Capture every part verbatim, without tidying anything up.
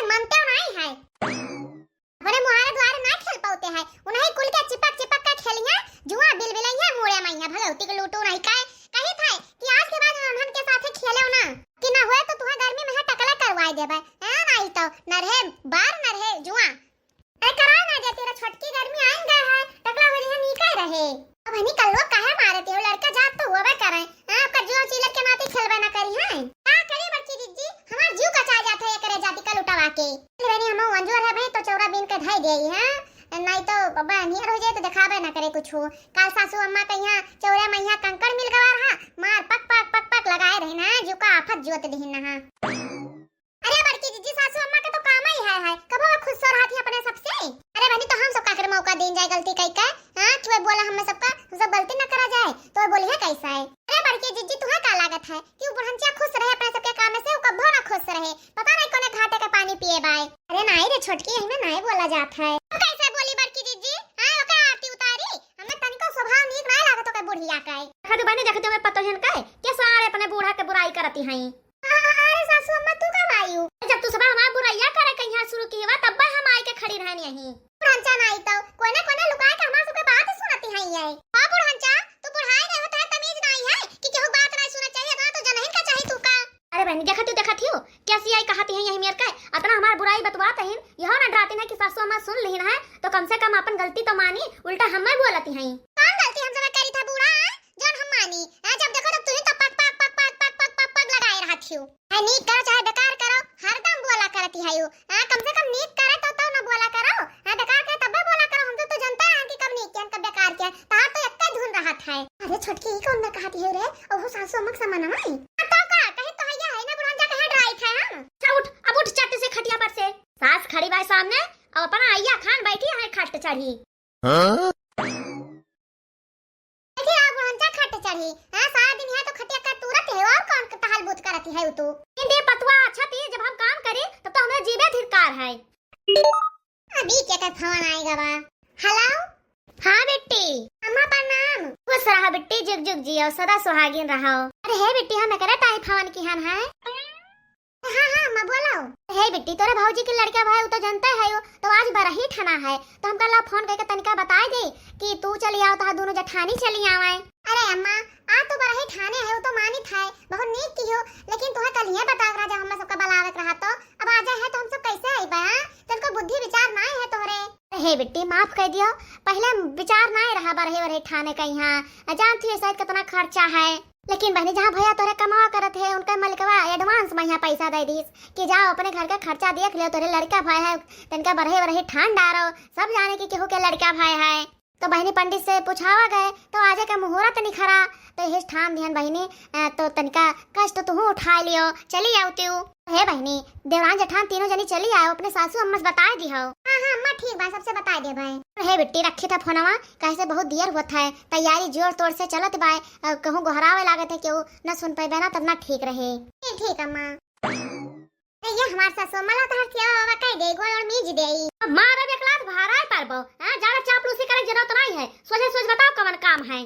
मनते नहीं है। अपने मुहारे दुआरे ना खेल पाते हैं, उन्हीं कुल के चिपक चिपक के खेलिया, जुआ बिलबिलैया, मुड़े मैया, भगवती के लूटू नहीं कहे। कही था कि आज के बाद हम के साथे खेले ना, कि ना होए तो तुहे गर्मी में है टकला करवाए देबे। हाँ, नहीं तो नरहे बार नरहे जुआ। अरे कराओ ना जे तेरा छोटकी गर्मी आइन गए है, टकला हो जइहे नीके रहे। अब हनी कल्लो काहे मारत हो, लड़का जात तो होबे करे। हाँ, ओकर जुआ चिलर के नाती खेलबे ना करी है। का करी बड़की जिज्जी, हमार जीव कचा जात है एकरे जाति का लुटवा के। ले बनी हम अंजोर है भाई तो चौरा बीन के धई देई है, नहीं तो बाबा नियर हो जाए तो दिखाबे ना करे कुछ। काल सासू अम्मा के यहाँ चौरा में यहाँ कंकड़ मिल गवा रहा, मार पक पक पक पक लगाए रही ना, जीव का आफत जोत दिहिन ना। अरे बड़की जिज्जी, सासू अम्मा के तो काम ही है, है। कबो वो खुश हो रहत ही अपने सबसे। अरे बहनी, तो हम सब काकर मौका दीन जाए गलती कई के? हाँ, कि वो बोला हमें सबका, हम सब गलती न करा जाए, तो वो बोली है कैसा है? अरे बड़की जिज्जी, तुम्हें का लागत है कि वो बुढ़नचिया खुश रहे अपने सबके काम से, वो कबो ना खुश रहे। पता नहीं कोने घाटे के पानी पिए बाय। अरे नाई रे छोटकी, यही में नाई बोला जात है। तो कैसे बोली बड़की जिज्जी? हाँ, ओकर आरती उतारी। हमें तनिको स्वभाव नीक नाई लागत ओकर बुढ़िया के। देखत बहनी, देखत हमें पतोहियन के, के सारे अपने बूढ़ा के बुराई करती हैं। अरे सासू अम्मा, तू कब आयु? जब तू सब हमार बुरैया करे के यहाँ शुरू की हुआ, तब हम आए के खड़ी रहन यहीं। बुढ़नचा नाई तो कोने कोने लुकाए के हमार सबके बात सुनती हैं ये। हाँ बुढ़नचा, तू बुढ़ाए गए हो, तोहे तमीज नाई है कि केहू बात नाई सुने चाहिए, इतना तो जनहिन का चाहिए तू का। अरे बहनी, देखत तू देखत ही हो, कैसी आई कहती है यही मेर के, इतना हमार बुराई बतवात हैं, यह ना डराती है कि सासू अम्मा सुन लिहिन है, तो कम से कम अपन गलती तो मानी, उल्टा हमें बोलती हैं। कौन गलती हम सब करी था बूढ़ा? जौन हम मानी, हैं, जब देखो तब तुही तो पक, पक, पक लगाए रहत हियो। हैं, नीक करो चाहे बेकार करो, हरदम बोला करती है यू। हैं, कम से कम नीक करे तो, तो न बोला करो। हैं, बेकार करे तब्बे बोला करो, हम तो, तो जनता है कि कब नीक किया, कब बेकार किया। तार तो एक्के धुन रहत है। अरे छोटकी, ई कौन ना कहती है रे? ओहो सासू अम्मा के समान है। हाँ, तो का, कहीं तो है, है ना बुढ़नचा कहे डराई थे हम। अच्छा उठ, अब उठ चट से खटिया पर से। सास खड़ी बाय सामने, और अपना अइया खान बैठी है खट चढ़ी। हाँ? देखी रहा बुढ़नचा खट चढ़ी, हाँ, सारा दिन यहाँ तो खटिया का तूरत है, और कौन टहल बूत करती है तू? इंदे पतवा अच्छा थी, जब हम काम करी, तब तो हमें जीवे धिक्कार है। अभी के कर फोन आए गवा। हेलो? हाँ बिट्टी। अम्मा प्रणाम। खुश रहा बिट्टी, जुग जुग जियो, सदा सुहागिन रहो। अरे हे बिट्टी, हम एकरे ताई फोन किहन है। हाँ, हाँ, अम्मा, बोलो। हे बिट्टी, तोरे भौजी के लड़का भाई, उ तो जनते है, उ तो आज बरही ठाना है, तो हम कहला फोन करके तनिका बताए दे कि तू चली आओ, तो दोनों जठानी चली आवे। अरे अम्मा, आज तो बरही ठाने है, उ तो मानित है, बहुत नीक की हो, लेकिन तुहे कल ये बतावे रहा, जब हम सबका बुलावे के रहा, तो अब आ जाए है, तो हम सब कैसे आइबे, हाँ? तनको बुद्धि विचार नाई है तोहरे। हे बिट्टी, माफ कर दियो, पहले विचार नाई रहा बरही वरही ठाने का यहाँ, जानती है शायद कितना खर्चा है। लेकिन बहनी, जहाँ भैया तोरे कमावा करत है, उनका मलिकवा advance में यहाँ पैसा दे दीस कि जाओ अपने घर का खर्चा देख लियो, तोरे लड़का भाई है, तनिका बरही वरही ठान डारो, सब जाने कि केहू के लड़का भाई है। तो बहनी, पंडित से पूछावा गए तो आजे का मुहूर्त निखरा, तो यही ठान दिहन बहनी, अ, तो तनिका कष्ट तुहू उठा लियो, चली आओ तू। हे बहनी, देवरान जेठान तीनों जनी चली आओ, अपने सासू अम्मा से बताए दिहो। हाँ, हाँ, अम्मा ठीक बा, सबसे बताए दे भाई। हे बिट्टी, रखी था फोनवा, कैसे बहुत देर होत है, तैयारी जोर तोर से चलत बाय, अ, कहूँ गोहरावे लागत है, केहू न सुन पाइबे ना, तब ना ठीक रहे। ठीक, ठीक अम्मा। ए, ये हमार सासू अम्मा ला तहर सेवा वेवा कह दे, गोड़ ओड़ मीज दे। अब मारब एक लात भाराए पारबो, हाँ, ज्यादा चापलूसी करे जरूरत नहीं है, सोझे सोझ बताओ कवन काम है।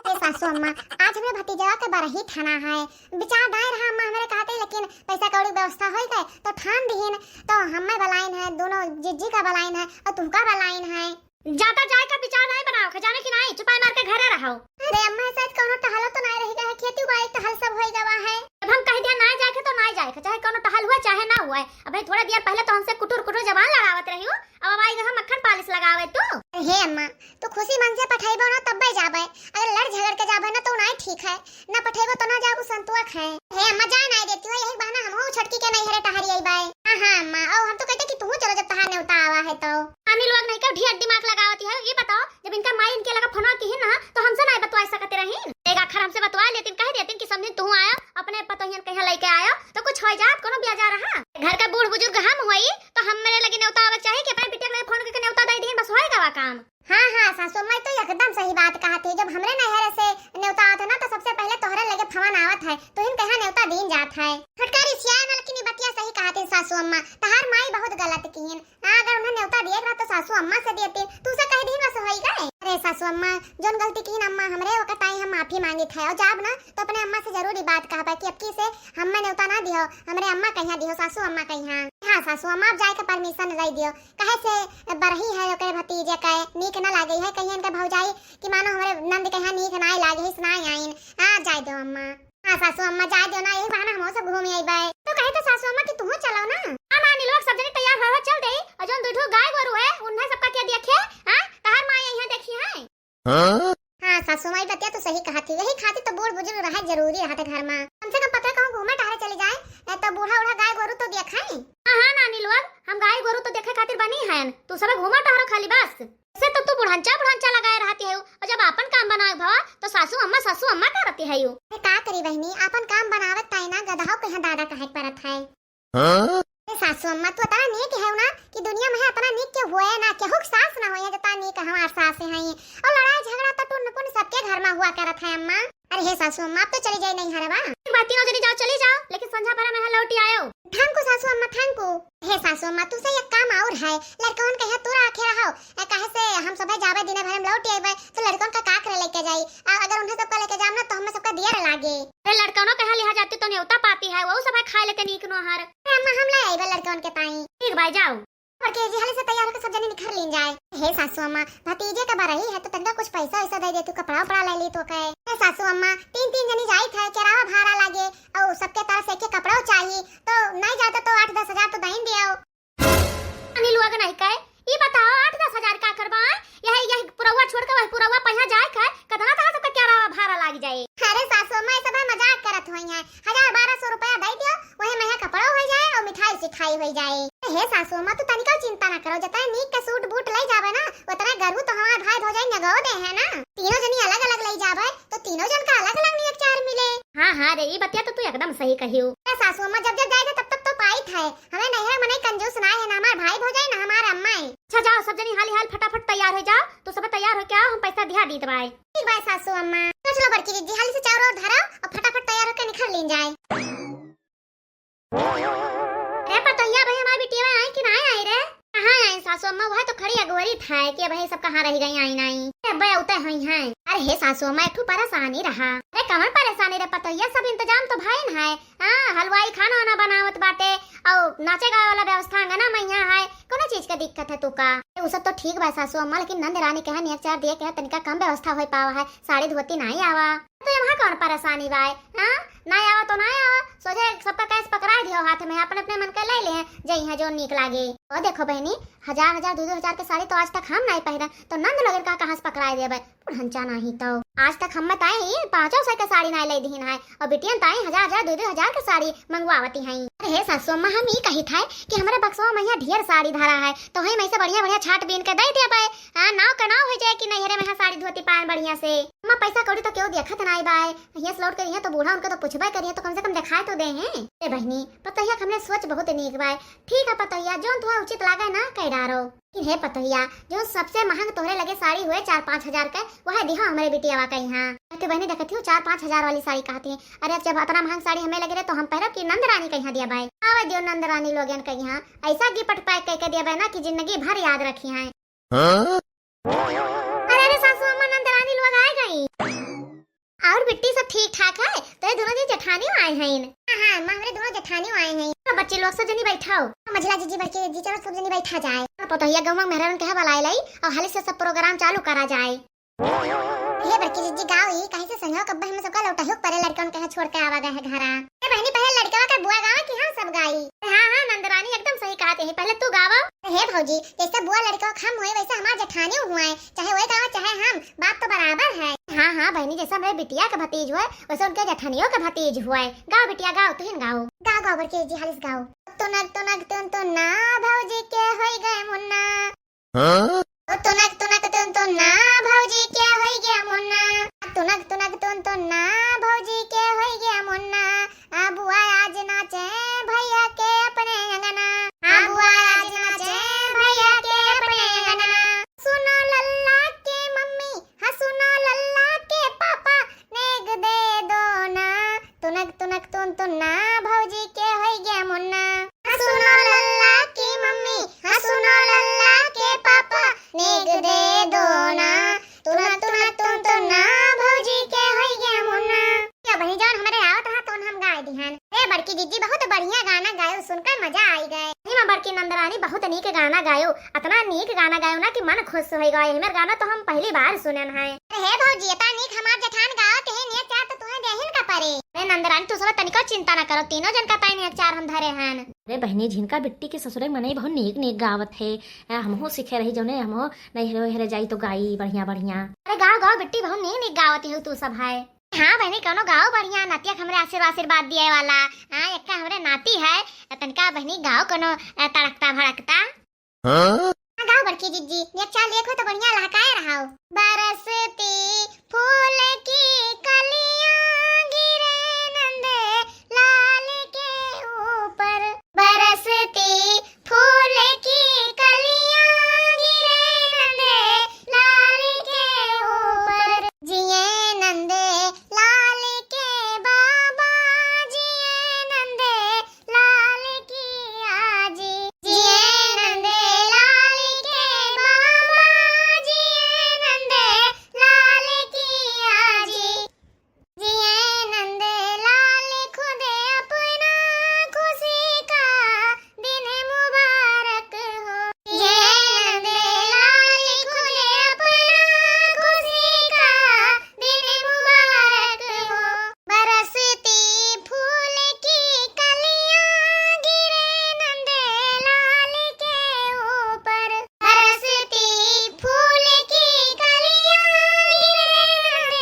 ए सासू अम्मा, आज हमरे भतीजवा के बरही ठाना है। विचार नाय रहा अम्मा हमरे कहते, लेकिन पैसा कौड़ी व्यवस्था होई गए तो ठान दिहिन। तो हमें बलाइन है, दोनों जिज्जी का बलाइन है और तुमका बलाइन है। ज्यादा जाए का विचार नाय बनाओ, खजाने की नाय, चुपाई मार के घरे रहो। अरे अम्मा, शायद कौनो टहलो तो नाय रही गए है, खेती बाड़ी टहल सब होई गवा है। अब हम कह दिया नाय जाए के तो नाय जाए के, चाहे कौनो टहल हुआ चाहे ना हुआ। अब भाई थोड़ा देर पहले तो हमसे कुटुर कुटुर जबान लड़ावत रही हो, अब आई गए मक्खन पालिश लगावे तू। अरे हे अम्मा, तू खुशी मन से पठैबो ना तब्बे जाबे, अगर लड़ झगड़ के जाबे ना तो नाय ठीक है, ना पठैबो तो ना जाबू संतुआ खाए। हे अम्मा, जाए नाय देती हो, यही बहाना हमहू छोटकी के नैहरे टहरी आई बाय। हाँ, हाँ अम्मा, ओ हम तो कहते कि तू चलो जब तहार नेवता आवा है तो। अनिल लोग नहीं कर ढेर दिमाग लगावती है, ये बताओ जब इनका माई इनके लगा फोनवा की ही ना तो हमसे नाय बतवा सकते रही। एक आखर हमसे बतवा लेतिन, कह देतिन कि समझिन तू आयो, अपने पतोहियन कहीं लेके आयो तो कुछ हो जात, कोनो ब्याजा रहा। घर का बूढ़ बुजुर्ग हम होई तो हमरे लगे नेवता आवे चाहे कि अपने बिटिया के लगे फोन करके नेवता दे दीन, बस होए गवा काम। हाँ, हाँ, सासू माई तो एकदम सही बात कहत है। जब हमरे नैहरे से नेवता आवत है ना, तो सबसे पहले तोहरे लगे फोन आवत है, तुहिन कहाँ नेवता दीन जात है। छोटका रिसिया ना, लेकिन ई बतिया सही कहत है सासू अम्मा, तहार माई बहुत गलत किहिन। हाँ, अगर उन्हें नेवता दिए के रहा तो सासू अम्मा से देते, तू से कह दी बस होई गए। अरे सासू अम्मा, जोन गलती किहिन अम्मा हमरे, ओकर ताई हम माफी मांगित है और जाब ना तो अपने अम्मा से जरूर ई बात कहबे कि अबकी से हमें नेवता ना दिहो, हमरे अम्मा कहिया दिहो, सासू अम्मा कहिया। हाँ सासू अम्मा, अब जाए के permission दे दियो, काहे से बरही है ओकरे भतीजे के, नीक ना लागे है, कहियन के भौजाई कि मानो हमरे नंद के यहाँ नीक नाय लागे है, से नाय आइन। हाँ, जाए दो अम्मा। हाँ सासू अम्मा, जाए दो ना, यही बहाना हमहू सब घूम अइबे। तो कहे तो सासू अम्मा कि तुहू चलो ना। हाँ, ना, नीलुआ, सब जने तैयार हो, हो, चल दे। और जौन दू ठो गाय गोरू है, उन्हें सबका के देखे, हाँ, तहार माई यहाँ देखी है। हाँ? हाँ सासू माई, बतिया तो सही कहा थी, यही खातिर तो बूढ़ बुजुर्ग रहे जरूरी रहत है घर में। कम से कम पता कहूँ घूमे टहरे चली जाए, ए, तो बूढ़ा उढ़ा गाय गोरू तो देखे। हाँ, हाँ, ना नीलुआ, हम गाय गोरू तो देखे खातिर बनी हैं, तू सब घूमा टहरो खाली बस। से तो तू बुढ़ंचा बुढ़ंचा लगाए रहती है, और जब आपन काम बनाए भवा तो सासू अम्मा, सासू अम्मा करती है यू। अरे का करी बहिनी, आपन काम बनावत ताई ना गदहाओ के यहाँ दादा कहे के परत है। हाँ? ए सासू अम्मा, तू अतना नीक है ना कि दुनिया में है अतना नीक के हुए ना, केहू के सास ना होए है जतना नीक हमार सास है। और लड़ाई झगड़ा तो टुन पुन सबके घर में हुआ करत है अम्मा। अरे हे सासू अम्मा, अब तो चली जाई नैहरवा। ठीक बा, तीनों जनी जाओ, चली जाओ, लेकिन संझा भरा में लौटी आयो। Thank you सासू अम्मा, thank you। हे सासू अम्मा, तुसे एक काम और है, लड़कवन के यहाँ तू राखे रहो, ए, काहे से हम सभे जाबे दिने भर में लौट आइबे, तो लड़कवन का का करे लेके जाई? आ, अगर उन्हें सबका लेके जाम ना, तो हमें सबका दियर लागे। अरे लड़कवनों के यहाँ लिहा जाती तो नेवता पाती है, वो सब है खाए लेते नीक नोहर। अरे अम्मा, हम ले आइबे लड़कवन के ताई। ठीक भाई, जाओ। और के जी हाली से तैयार होके सब जने निखर लीन जाए। हे सासू अम्मा, भतीजे का बरही है तो तनका कुछ पैसा वैसा दे दे, तू कपड़ा उपड़ा ले ली तो कहे। हे सासू अम्मा, तीन तीन जनी जाई थे, केरावा भाड़ा लागे, और सबके तरफ से एक एक कपड़ा चाहिए, तो नहीं जाता तो आठ दस हजार तो दइन दियो। अनिल हुआ के नहीं कहे, ई बताओ आठ दस हजार का करबा? यह, यह पुरौवा छोड़ के वही पुरौवा पहिया जाए के, कतना तहाँ सबका केरावा भाड़ा लाग जाए। अरे सासू अम्मा, ये सब है मजाक करत होई है, हजार बारह सौ रुपया दे दियो, वही में कपड़ो हो जाए और मिठाई सिठाई हो जाए। हे सासू अम्मा, तू तनिका चिंता ना करो, जतने नीक के सूट बूट ले जाबे ना, उतने गरू तो हमार भाई भौजाई नगो दे है ना। तीनों जनी अलग अलग ले जाबे तो तीनों जन का अलग अलग नियत चार मिले। हाँ हाँ रे, ई बतिया तो तू एकदम सही कहियो। ए सासू अम्मा, जब जब जाए तब तब तो पाई था, हमें नहीं है, मने कंजूस ना है, ना हमार भाई भौजाई ना हमार अम्मा है। अच्छा जाओ सब जनी हाली हाल फटाफट तैयार हो जाओ, तू सब तैयार हो के आओ, हम पैसा दिहा दीत बाय। ठीक बाय सासू अम्मा। तो चलो बड़की दीदी, हाली से चाउर और धराओ और फटाफट तैयार होके निखर लीन जाए। अरे पतोहिया भाई, हमारी बिटिया आई कि ना आई रे? कहाँ आई सासू अम्मा? वह तो खड़ी अगोरी था कि भाई सब कहाँ रह गई, आई नहीं। अरे अब्बे उते हुई हैं। अरे हे सासू अम्मा, एक ठो परेशानी रहा। अरे कमन परेशानी रे पतोहिया, सब इंतजाम तो भइन है। हाँ, हलवाई खाना वाना बनावत बाटे और नाचे गावे वाला व्यवस्था अंगना में यहाँ है, कोनो चीज के दिक्कत है तू का? ए, उ सब तो ठीक बा सासू अम्मा, लेकिन नंद रानी के यहाँ नेक चार दिए के यहाँ तनिका कम व्यवस्था हो पावा है, साड़ी धोती नहीं आवा। तो यहाँ कौन परेशानी बा? हाँ, ना आवा तो ना आवा, सोझे सबका कैश पकड़ा दियो हाथ में, अपने अपने मन के ले ले, जे यहाँ जो नीक लागे। ओ देखो बहनी, हजार हजार दो दो हजार के साड़ी तो आज तक हम नहीं पहरन, तो नंद लोगन का कहाँ से पकड़ाए देबे? बुढ़ंचा नाही तो। आज तक हम ताई पाँचों सौ के साड़ी नाय ले दिहिन है, और बिटियन ताई हजार हजार दो दो हजार के साड़ी मंगवावती हैं। अरे हे सासू अम्मा, हम ई कही था कि हमरे बक्सवा में यहाँ ढेर साड़ी धरा है, तो हम ऐसे बढ़िया बढ़िया छाट बीन के दे देबे। हाँ, नाव का नाव हो जाए कि नैहरे में यहाँ साड़ी धोती पाए बढ़िया से। अम्मा, पैसा कौड़ी तो केहू देखत नाय बाय, यहाँ से लौट के यहाँ तो बूढ़ा उनका तो पूछबे करिए, तो कम से कम दिखाए तो दे हैं। ए बहनी, पतोहिया के हमरे सोच बहुत नीक बाय। ठीक है पतोहिया, जौन तुहा उचित लागे ना कह डारो। लेकिन हे पतोहिया, जो सबसे महंग तोहरे लगे साड़ी हुए चार पाँच हजार के, वह दिहो हमरे बिटियावा के यहाँ। कहती बहनी देखती हूँ चार पाँच हजार वाली साड़ी कहती है। अरे अब जब अतना महंग साड़ी हमें लगे रहे तो हम पहरब कि नंद रानी के यहाँ दिया बाय। आवे दियो नंद रानी लोगन के यहाँ, ऐसा gift pack करके दिया बाय ना कि जिंदगी भर याद रखी हैं। हाँ? अरे अरे सासू अम्मा, नंद रानी लोग आ गई। और बिट्टी सब ठीक ठाक है? तो ये दोनों जी जेठानी आए हैं। हाँ, हाँ, अम्मा, हमरे दोनों जेठानी आए हैं। तो बच्चे लोग सब जनी बैठाओ। मझला जीजी, बड़की जीजी, चलो सब जनी बैठा जाए। और पतोहिया गौवा मेहरान के हवा लाई लाई और हाली से सब program चालू करा जाए। हे बड़की जीजी, गाओ ई, काहे से संझवा कब्बे हम सबका लौटहु परे, लड़कन के छोड़ के आवा गए है घरा। ए बहनी, पहले लड़कवा के बुआ गावे कि हम सब गाई? हाँ, हाँ, नंदरानी एकदम सही कहत है, पहले तू गावा। हे भौजी, जैसे बुआ लड़कवा के हम हुए, वैसे हमार जेठानी हुए, चाहे वही गावा, चाहे हम, बात तो बराबर है। हाँ, हाँ, बहनी, जैसे हमरे बिटिया के भतीज हुए, वैसे उनके जेठनियों के भतीज हुए। गाओ बिटिया, गाओ, तुहिन गाओ। गाओ, गाओ, बड़की जीजी, हालिस गाओ। तुनक, तुनक, तुन, तुन, ना, भौजी के होई गए मुन्ना। हाँ? ओ तुनक, तुनक, तुन, तुन, ना, भौजी के होई गया मुन्ना। तुनक, तुनक, तुन, तुन, ना, भौजी के होई गया मुन्ना। आ बुआ आज नाचे भैया के अपने अंगना। आ बुआ आज नाचे भैया के अपने अंगना। सुनो लल्ला के मम्मी, हाँ सुनो लल्ला के पापा, नेग दे दो ना। तुनक, तुनक, तुन, तुन, ना, भौजी के होई गया मुन्ना। हाँ सुनो लल्ला की मम्मी, हाँ सुनो लल्ला के पापा, मजा आई गए। ई मा बड़की नंदरानी बहुत नीक गाना गायो, अतना नीक गाना गायो ना कि मन खुश होइ गए। हमर गाना तो हम पहली बार सुनन है। अरे हे भौजी, इतना नीक हमार जेठान गावत है, नेक चार तो तुहे देहिन का परे। अरे नंदरानी, तू सब तनिको चिंता ना करो, तीनों जन का ताई नेक चार हम धरे हन। अरे बहिनी, झिनका बिट्टी के ससुरे मनई बहुत नीक नीक गावत है। आ, हमहू सीखे रही जौने, हमहू नैहरे ओहरे जाई तो गाई बढ़िया बढ़िया। अरे गाओ गाओ बिट्टी, बहुत नीक नीक गावत है तू सब है। हाँ बहिनी, कौनो गाओ बढ़िया, नतिया के हमरे आशीर्वाद, आशीर्वाद दिए वाला। हाँ, एक्का हमरे नाती है, तनिका बहिनी गाओ कौनो, अ, तड़कता भड़कता। हाँ? हाँ, गाओ बड़की जिज्जी, एक चार लेखो तो बढ़िया लहकाए रहाओ। बरसती फूल की कलियां गिरे नंद लाल के ऊपर, बरसती फूल की कलियां गिरे नंद लाल के ऊपर, जिए नंद लाल के बाबा, जिए नंद लाल की आजी, जिए नंद लाल के बाबा, जिए नंद लाल की आजी। जिए नंद लाल खुद अपना खुशी का दिन मुबारक हो। जिए नंद लाल खुद अपना खुशी का दिन मुबारक हो। बरसती फूल की कलियां गिरे नंद लाल के ऊपर। बरसती फूल की कलियां गिरे नंद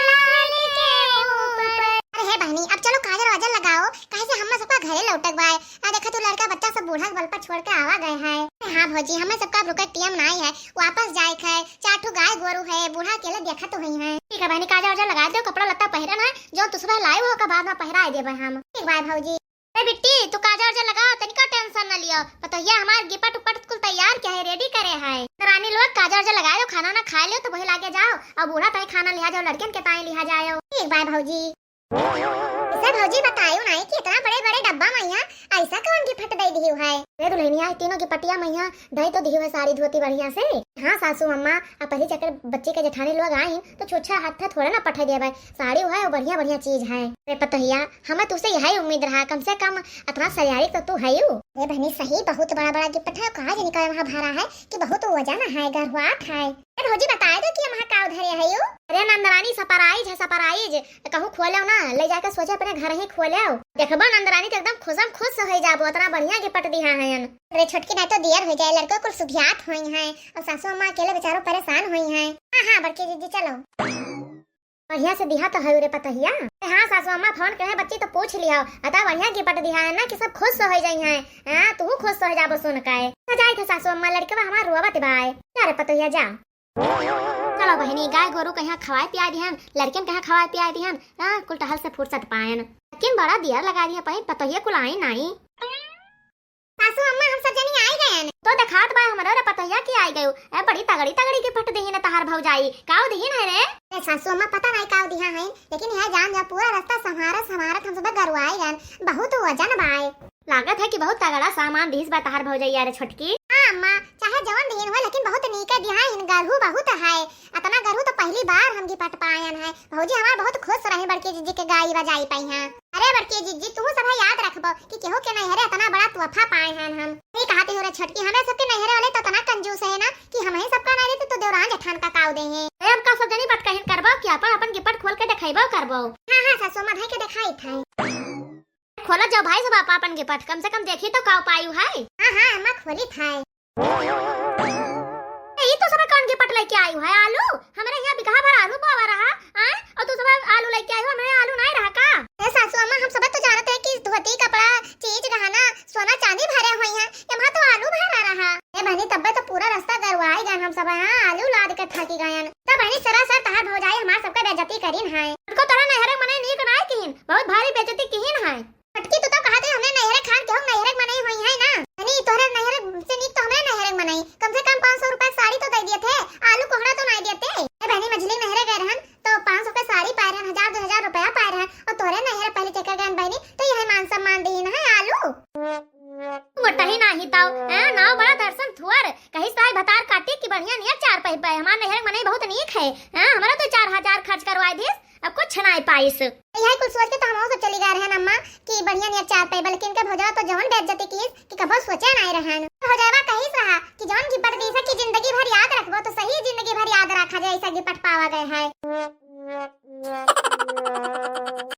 लाल के ऊपर। अरे हे बहिनी, अब चलो काजर वाजर लगाओ, काहे से हम्मा सबका घरे लौटक बाय। आ देखा तू लड़का बच्चा सब बूढ़ा के बल पर छोड़ के आवा गए है। अरे हाँ भौजी, हम्मा सबका अब रुके टियम नाई है, वापस जाए के है। चार ठो गाय गोरू है, बूढ़ा अकेले देखा तो हुई है। ठीक है बहिनी, काजर वाजर लगा दो, कपड़ा लत्ता पहिरन है, जो तू सुबह लाए हो का बाद में पहिराए देबे हम। ठीक बाय भौजी। ए बिट्टी, तू काजर वाजर लगाओ, तनिका tension न लियो। पतोहिया हमार गिपट उपट कुल तैयार किया है, ready करे है। तो रानी लोग काजर वाजर लगा लो, खाना ना खा लो तो वही लागे जाओ। और बूढ़ा ताई खाना लिहा जाओ, लड़कन के ताई लिहा जाओ। ठीक बाय भौजी। ऐसा भौजी बतायो ना कि इतना बड़े बड़े डब्बा मैया ऐसा कौन गिफ्ट दे दियो है? रे दुल्हनिया, तीनों गिपटिया मैया दे तो दियो है साड़ी धोती बढ़िया से। हाँ सासू अम्मा, अब पहली चक्कर बच्ची के जेठानी लोग आइन तो छुच्छा हाथ थोड़े ना पठे देबे। साड़ी है और बढ़िया बढ़िया चीज है। रे पतोहिया, हमें तुसे यही उम्मीद रहा, कम से कम अतना सयारी तो तू है यू। रे बहनी, सही बहुत बड़ा बड़ा गिफ्ट है, कहाँ जाने का वहाँ भरा है कि बहुत वजन है, गरहुआत है। ए भौजी, बताए दो कि हम का धरे है यू। अरे नंदरानी, surprise है, surprise। कहूँ खोलेव ना, ले जाके सोझे अपने घर ही खोलेव। देखबो नंदरानी तो एकदम खुशम खुश हो जाबो, अतना बढ़िया गिफ्ट दिहा है। अरे छोटकी, नहीं तो देर हो जाए, लड़को कुल सुधियात होई हैं और सासू अम्मा अकेले बेचारो परेशान होई हैं। हाँ हाँ बड़की दीदी, चलो। बढ़िया से दिहा तो है रे पतोहिया। अरे हाँ सासू अम्मा, फोन करे बच्ची तो पूछ लिया, अता बढ़िया गिफ्ट दिहा है ना कि सब खुश हो जाई हैं। हाँ, तू खुश हो जाबो सुन के। तो जाई थे सासू अम्मा, लड़कवा हमार रोवत बाय। जा रे पतोहिया जा। चलो बहिनी, गाय गोरू कहाँ खवाए पियाए दिहन, लड़कन कहाँ खवाए पियाए दिहन, हाँ, कुल टहल से फुर्सत पायन। लेकिन बड़ा दियर लगा दिया, पही पतोहिया कुल आई नाई। सासू अम्मा, हम सब जनी आई गयन। तो देखात बा हमरो रे पतोहिया की आई गयो। ए, बड़ी तगड़ी तगड़ी गिफ्ट दिहिन तहार भौजाई। काऊ दिहिन है रे? ए सासू अम्मा, पता नहीं काऊ दिहा है, लेकिन यह जान जा पूरा रास्ता संभारत संभारत हम सब गरुआए गयन। बहुत वजन बाय। लागत है कि बहुत तगड़ा सामान दिहिस बा तहार भौजैया रे छोटकी। हाँ अम्मा, चाहे जवन दिहिन हो, लेकिन बहुत नीके दिहा है, गरहू बहुत है। अतना गरहू तो पहली बार हम गिफ्ट पायन है। भौजी हमार बहुत खुश रही बड़की जिज्जी के गाई बजाई पाई हैं। अरे बड़की जिज्जी, तू सब याद रखबो कि केहू के नैहरे अतना बड़ा तोहफा पाए हैं हम। सही कहती हो रे छोटकी, हमें सबके नैहरे वाले तो अतना कंजूस है ना कि हम ही सबका ना देते तो देवरान जेठान का काऊ दे हैं। अरे हम का सब जनी बटकहिन करबो कि अपन अपन गिफ्ट खोल के देखाइबो करबो। हाँ हाँ सासू अम्मा, भाई के देखाई था। खोला जाओ भाई सब आप अपन गिफ्ट, कम से कम देखी तो का पायु है। हाँ हाँ अम्मा, खोली था। ए, ई तू सब कौन गिफ्ट लेके आयु है? आलू? हमरे यहाँ बिगहा भर आलू बोआ रहा, आय? और तू सब आलू लेके आयु, हमरे आलू नहीं रहा का? ए सासू अम्मा, हम सब तो जानते हैं कि धोती, कपड़ा, चीज, गहना, सोना, चांदी भरे हुए हैं, एमा तो आलू भरा रहा। ए बहनी, तब्बे तो पूरा रास्ता गरुआई गए हम सब, हाँ, आलू लाद के थकी गए। तो बहनी, सरासर तहार भौजाई हमार सबके बेइज्जती करीन है। उनको तोरा नैहरे मनई नीक नाय किहिन, बहुत भारी बेइज्जती किहिन है। छोटकी, तू तो कहत है हमरे नैहरे खान के हम नैहरे के मनई होई है ना। बहनी, तोहरे नैहरे से नीक तो हमरे नैहरे के मनई। कम से कम पाँच सौ रुपया के साड़ी तो दे दिए थे, आलू कोहड़ा तो नाय दिए थे। ए बहनी, मझली नैहरे गए रहन तो पाँच सौ के साड़ी पाए रहन, हजार दो हजार रुपया पाए रहन, और तोहरे नैहरे पहले चक्कर गए बहनी तो यही मान सम्मान दीन है आलू। मोटही नाही ताऊ, हैं, नाव बड़ा दर्शन थुअर, कहीं साई भतार काटी कि बढ़िया नियर चार पै पाए। हमार नैहरे के मनई बहुत नीक है, हैं, हमरा तो चार हजार खर्च करवाए दिस, अब कुछ नाय पाइस। यही कुल सोच के तो हमहू सब चली गए रहन अम्मा कि बढ़िया नियर चार पैबा, लेकिन इनके भौजवा तो जवन बेइज्जती कीस कि कबो सोचे नाहीं रहन। भौजवा कहिस रहा कि जवन गिफ्ट दीस कि जिंदगी भर याद रखबो, तो सही जिंदगी भर याद रखा जाए, ऐसा गिफ्ट पावा गए है।